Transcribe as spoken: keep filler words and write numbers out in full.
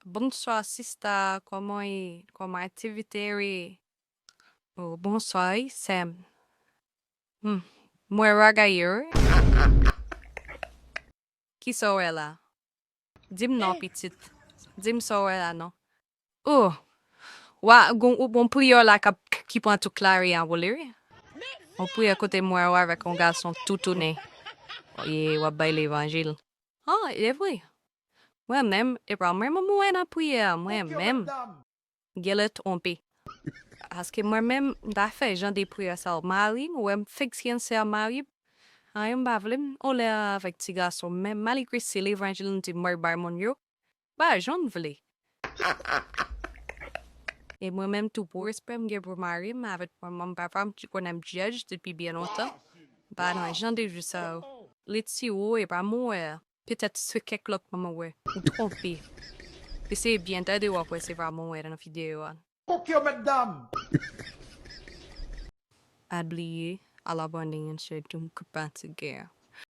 Bonswa sista, kòman ye? Kòman aktivite yo ye? Oh, bonswa wi sè m. Hmm. Mwen bagay yo wi. Kisa w wè la? Di m non pitit. Di m sa w wè la non. Oh. Wa gon ou bon priyè la k ap ki pran tout lari an wole wi. Yon priyè kote m wè w avèk yon gason toutoune. Ye w ap bay levanjil. Ah, e vre. Mwen menm, e pa mwen menm mwen nan priyè a, mwen menm. Genlè twonpe. Paske mwen menm, m ta fè jan de priyè sa yo. Mari m, ou wè m fenk syansè a mari m. Anyen m pa vle, m olè avèk ti gason m menm, malgre se levanjil m di m mwen bay moun yo, pa janm vle. E mwen menm tou pou respè m gen pou mari m, avèk manman m, papa m ki konnen m djèj depi byen lontan, m pa nan jan de vi sa yo. Li ti wo e pa mwen wè. Petèt se kèk lòt manman wè. Ou twonpe. Eseye byen tande w ap wè se pa mwen wè nan videyo a. Fòk yo mèt dam. Pa bliye, al abòne and share tou m k pa ti gen.